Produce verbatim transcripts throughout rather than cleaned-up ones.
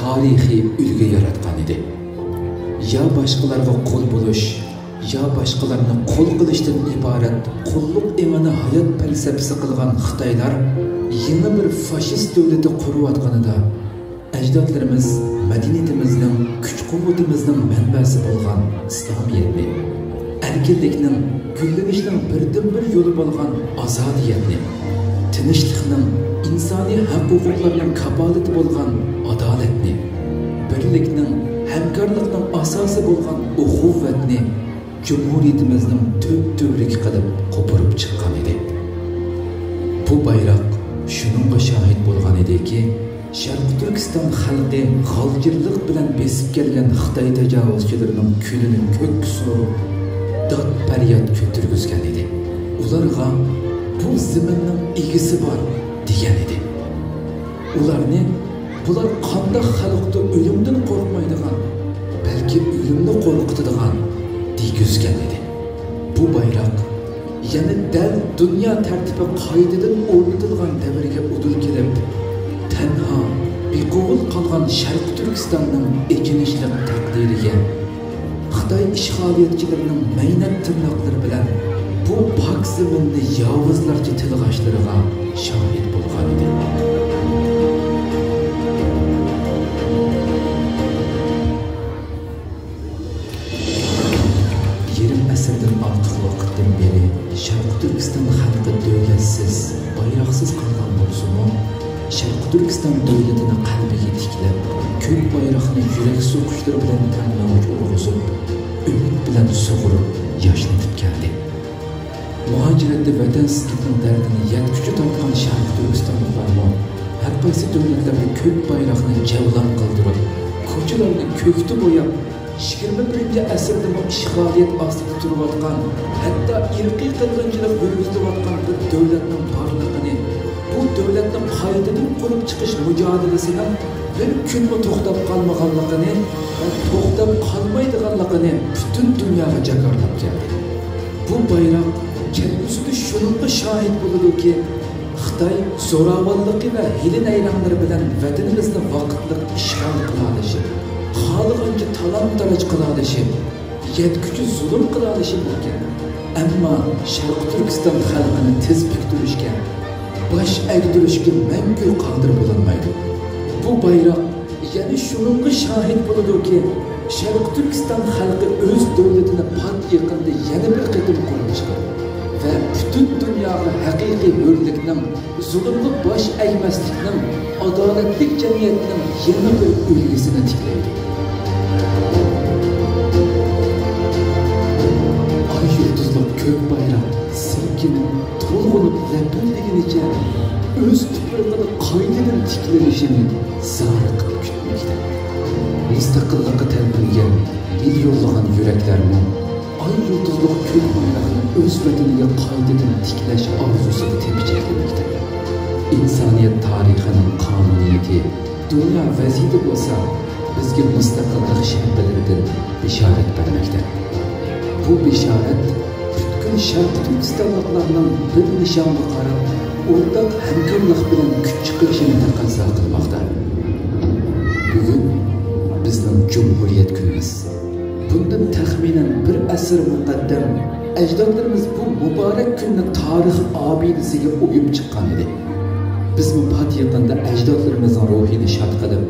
تارىخىي ئۈلگە ياراتقان ئىدى. يا باشقىلارغا قۇل بولۇش، يا باشقىلارنى قۇل قىلىشتىن ئىبارەت قۇللۇق ئېڭىنى ھايات پەلسەپىسى قىلغان خىتايلار يېڭى بىر فاشىست دۆلىتى قۇرۇۋاتقىنىدا، ئەجدادلىرىمىز مەدەنىيىتىمىزنىڭ، كۈچ-قۇۋۋىتىمىزنىڭ مەنبەسى بولغان ئىسلامىيەتنى، ئەركىنلىكنىڭ، گۈللىنىشنىڭ بىردىنبىر يولى بولغان ئازادىيەتنى، تىنچلىقنىڭ، ئىنسانىي ھەق-ھوقۇقلارنىڭ كاپالىتى بولغان ئادالەتنى، بىرلىكنىڭ، ھەمكارلىقنىڭ ئاساسى بولغان ئۇخۇۋەتنى جۇمھۇرىيىتىمىزنىڭ تۈپ تۈۋرۈكى قىلىپ قوپۇرۇپ چىققان ئىدى. بۇ بايراق شۇنىڭغا شاھىت بولغان ئىدىكى، شەرقىي تۈركىستان خەلقى غالجىرلىق بىلەن بېسىپ كەلگەن خىتاي تاجاۋۇزچىلىرىنىڭ كۈنىنى كۆككە سورۇپ، داد-پەرياد كۆتۈرگۈزگەن ئىدى. ئۇلارغا «بۇ زېمىننىڭ ئىگىسى بار» دېگەن ئىدى. ئۇلارنى «بۇلار قانداق خەلقتۇ ئۆلۈمدىن قورقمايدىغان، بەلكى ئۆلۈمنى قورقۇتىدىغان» دېگۈزگەن ئىدى. بۇ بايراق يەنە دەل دۇنيا تەرتىپى قايتىدىن ئورنىتىلغان دەۋرگە ئۇدۇل كېلىپ، تەنھا بىقوبۇل قالغان شەرقىي تۈركىستاننىڭ ئېچىنىشلىق تەقدىرىگە، خىتاي ئىشغالىيەتچىلىرىنىڭ مەينەت تىرناقلىرى بىلەن بۇ پاك زېمىننى ياۋۇزلارچە تىلغاشلىرىغا شاھىت بولغانىدى. يېرىم ئەسىردىن ئارتۇق ۋاقىتتىن بېرى شەرقىي تۈركىستان خەلقى دۆلەتسىز، بايراقسىز قالغان بولسىمۇ، شەرقىي تۈركىستان دۆلىتىنى قەلبىگە تىكلەپ، كۆك بايراقنى يۈرەك سوقۇشلىرى بىلەن تەڭ مەۋج ئۇرغۇزۇپ، ئۈمىد بىلەن سۇغۇرۇپ ياشنىتىپ كەلدى. مۇھاجىرەتتە ۋەتەنسىزلىكنىڭ دەردىنى يەتكۈچە تارتقان شەرقىي تۈركىستانلىقلارمۇ ھەر قايسى دۆلەتلەردە كۆك بايراقنى جەۋلان قىلدۇرۇپ، كوچىلارنى كۆكتە بوياپ، يىگىرمە بىرىنچى ئەسىردىمۇ ئىشغالىيەت ئاستىدا تۇرۇۋاتقان، ھەتتا ئىرقىي قىرغىنچىلىق يۈرگۈزۈلۈۋاتقان بىر دۆلەتنىڭ بارلىقىنى، بۇ دۆلەتنى قايتىدىن قۇرۇپ چىقىش مۇجادىلىسىنىڭ بىر كۈنمۇ توختاپ قالمىغانلىقىنى ۋە توختاپ قالمايدىغانلىقىنى پۈتۈن دۇنياغا جاكارلاپ كەلدى. بۇ بايراق كەلگۈسىدە شۇنىڭغا شاھىت بولىدۇكى، خىتاي زوراۋانلىقى ۋە ھىيلە-نەيرەڭلىرى بىلەن ۋەتىنىمىزنى ۋاقىتلىق ئىشغال قىلالىشىپ، خالىغانچە تالان-تاراج قىلالىشىپ، يەتكۈچە زۇلۇم قىلالىشى مۇمكىن. ئەمما شەرقىي تۈركىستان خەلقىنى تىز پۈكتۈرۈشكە، باش ئەگدۈرۈشكە مەڭگۈ قادىر بولالمايدۇ. بۇ بايراق يەنە شۇنىڭغا شاھىت بولىدۇكى، شەرقىي تۈركىستان خەلقى ئۆز دۆلىتىنى پات يېقىندا يەنە بىر قېتىم قۇرۇپ چىقىدۇ ۋە پۈتۈن دۇنياغا ھەقىقىي ھۆرلۈكنىڭ، زۇلۇمغا باش ئەگمەسلىكنىڭ، ئادالەتلىك جەمئىيەتنىڭ يېڭى بىر ئۈلگىسىنى تىكلەيدۇ. ئاي يۇلتۇزلۇق كۆك بايراق سىلكىنىپ، تولغىنىپ، لەپىلدىگىنىچە ئۆز تۇپرىقىدا قايتىدىن تىكلىنىشىنى زارىقىپ كۈتمەكتە. مۇستەقىللىققا تەلپۈنگەن مىليونلىغان يۈرەكلەرمۇ ئاي يۇلتۇزلۇق كۆك بايراقنى ئۆز ۋەتىنىگە قايتىدىن تىكلەش ئارزۇسىدا تېپىچەكلىمەكتە. ئىنسانىيەت تارىخىنىڭ قانۇنىيىتى، دۇنيا ۋەزىيىتى بولسا بىزگە مۇستەقىللىق شەپىلىرىدىن بېشارەت بەرمەكتە. بۇ بېشارەت پۈتكۈل شەرقىي تۈركىستانلىقلارنىڭ بىر نىشانغا قاراپ ئورتاق ھەمكارلىق بىلەن كۈچ چىقىرىشىنى تەقەززا قىلماقتا. بۈگۈن بىزنىڭ جۇمھۇرىيەت كۈنىمىز. بۇندىن تەخمىنەن بىر ئەسىر مۇقەددەم ئەجدادلىرىمىز بۇ مۇبارەك كۈننى تارىخ ئابىدىسىگە ئويۇپ چىققان ئىدى. بىزمۇ پات يېقىندا ئەجدادلىرىمىزنىڭ روھىنى شاد قىلىپ،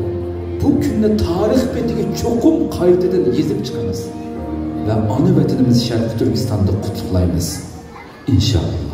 بۇ كۈننى تارىخ بېتىگە چوقۇم قايتىدىن يېزىپ چىقىمىز ۋە ئانا ۋەتىنىمىز شەرقىي تۈركىستاندا قۇتلۇقلايمىز، ئىنشائاللا.